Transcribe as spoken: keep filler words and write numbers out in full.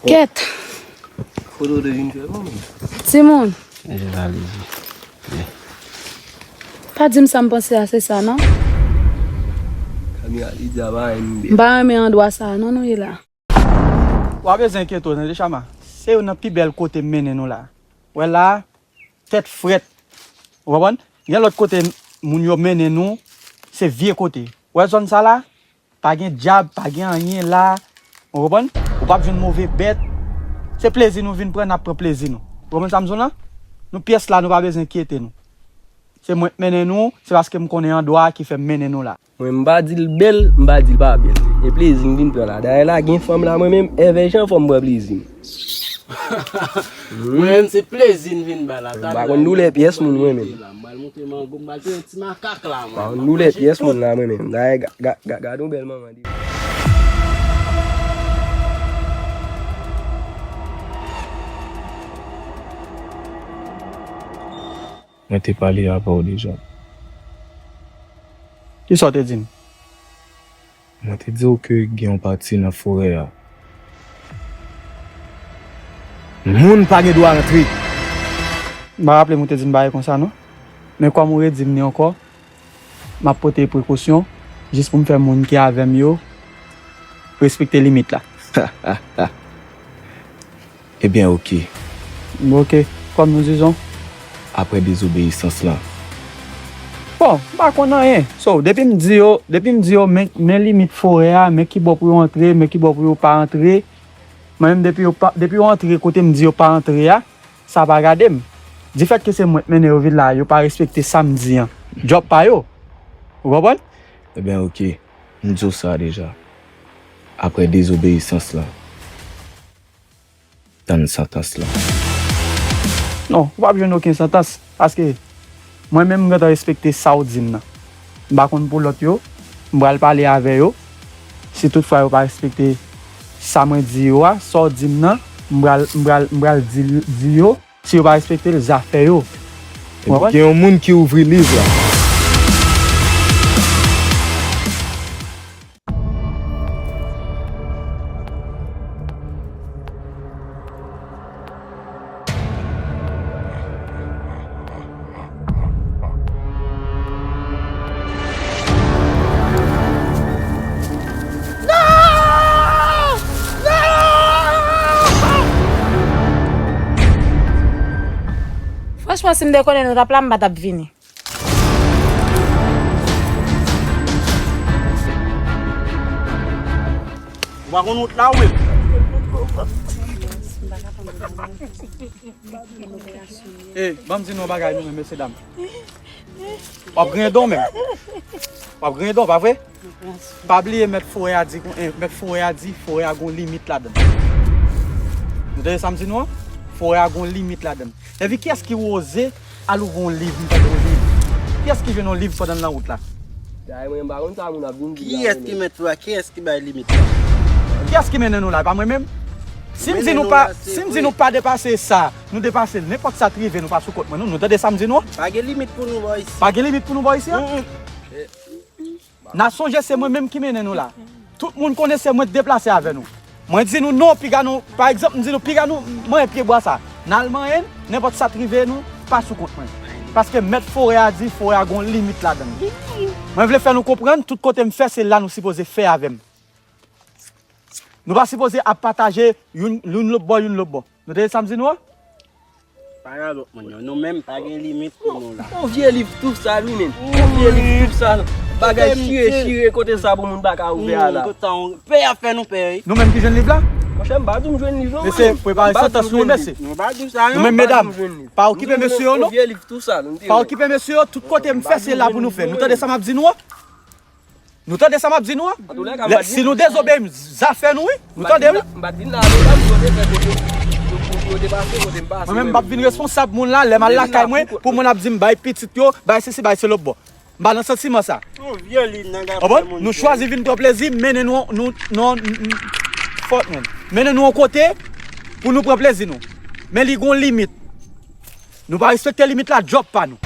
Kèt. Foto de vin fè bon. Timoun. Jènalize. Pa di m sa m panse a, se sa, non? Kamera, li di a pa renmen. M pa renmen andwa sa, non, nou ye la. W a bezwen enkyete w, tande, Chama. Se youn nan pi bèl kote m mennen nou la. Wè la, tèt frèt. Ou konprann? Gen lòt kote moun yo mennen nou, se vye kote. Wè zòn sa la? Pa gen dyab, pa gen anyen la. Ou konprann? Ou p ap jwenn move bèt. Se plezi nou vin pran, n ap pran plezi nou. Ou konprann sa m di w lan? Nou pyès la, nou pa bezwen enkyete nou. Se mwen k mennen nou, se paske m konnen andwa a ki fè m mennen nou la. Mwen, m pa di l bèl, m pa di l pa bèl. E plezi m vin pran la. Dayè la, gen fanm la, mwen menm, èvè jan fò m pran plezi m. Mwen menm, se plezi m vin bay la. M pa konn doulè pyès moun, mwen menm. M pral monte mango, m pral touye ti makak la, mwen. M pa konn doulè pyès moun la, mwen menm. Dayè, ga-, ga-, ga-, gade yon bèl manman. Mwen te pale avè w deja. Kisa w te di m? Mwen te di w ke gen yon pati nan forè a. Moun pa gen dwa rantre. M pa raple m ou te di m bagay konsa, non. Men kòm ou redi m li ankò, m ap pote prekosyon jis pou m fè moun ki avè m yo respekte limit la. Ebyen, oke. Oke, kòm nou dizon. Apre dezobeyisans lan. Bon, m pa konn anyen. So, depi m di yo, depi m di yo, men, men limit forè a, men ki bò pou yo antre, men ki bò pou yo pa antre. Mwen menm, depi yo pa, depi yo antre kote m di yo pa antre a, sa pa gade m. Difèt ke se mwen k mennen yo vin la, yo pa respekte sa m di an. Djòb pa yo. Ou konprann? Ebyen, oke. M di w sa deja. Apre dezobeyisans lan, tann santans lan. Non, ou p ap jwenn okenn santans, paske mwen menm, m gentan respekte sa w di m nan. M pa konn pou lòt yo, m pral pale avè yo. Si toutfwa yo pa respekte sa mwen di yo a, sa w di m nan, m pral, m pral, m pral di, di yo. Si yo pa respekte l, zafè yo. Epi gen yon moun ki ouvri liv la. Franchman, si m te konnen nou t ap la, m pa t ap vini. Ou pa konn wout la, ou menm? Ey, ban m di nou yon bagay, nou menm, mesye dam. W ap griyen don menm. W ap griyen don, pa vre? Pa bliye mèt forè a di, eh, mèt forè a di, forè a gon limit ladan l. Nou tande sa m di nou an? Forè a gon limit ladan l. Epi kiyès ki oze al ouvri yon liv, m tande yon liv? Kiyès ki jwenn yon liv pandan l nan wout la? Dayè mwen, m pa konn sa moun ap vin di la. Kiyès ki mèt fwa? Kiyès ki bay limit la? Kiyès ki mennen nou la? E pa mwen menm? Si m di nou pa, si m di nou pa depase sa, nou depase l. Nenpòt sa t rive, nou pa sou kont mwen, non. Nou tande sa m di nou an? Pa gen limit pou nou bò isi. Pa gen limit pou nou bò isi an? N a sonje se mwen menm ki mennen nou la. Tout moun konnen se mwen k deplase avè nou. Mwen di nou non, piga nou, pa egzanp, m di nou piga nou manyen pye bwa sa. N al manyen l, nenpòt sa t rive nou, pa sou kont mwen. Paske mèt forè a di forè a gon limit ladan l. Mwen vle fè nou konprann, tout kote m fè, se la nou sipoze fè avè m. Nou pa sipoze ap pataje youn, youn lòt bò, youn lòt bò. Nou tande sa m di nou an? Pa nan lòt moun yo. Nou menm, pa gen limit pou nou la. Yon vye liv tou sal, wi, menm. Yon vye liv tou sal. Bagay chire, chire, kote sa pou moun pa ka ouvè a la. Kote sa, pè ap fè nou pè, wi. Nou menm ki jwenn liv la? Monchè, m pa di m jwenn liv, non, mwen. Mesye, prepare santans nou, mesye. Nou pa di sa, non. Nou menm, medam, pa okipe mesye yo, non. Yon vye liv tou sal. Pa okipe mesye yo, tout kote m fè, se la pou nou fè. Nou tande sa m ap di nou an? Nou tande sa m ap di nou an? Lè, si nou dezobeyi m, zafè nou, wi. Nou tande, wi. Mwen menm, m p ap vin responsab moun la, lè m al lakay mwen, pou moun ap di m bay pitit yo, bay sesi, bay se lòt bò. M pa nan santiman sa. Konprann? Nou chwazi vin pran plezi, mennen nou, nou, non, fòk, menn. Mennen nou yon kote pou nou pran plezi nou. Men li gon limit. Nou pa respekte limit la, djòb pa nou.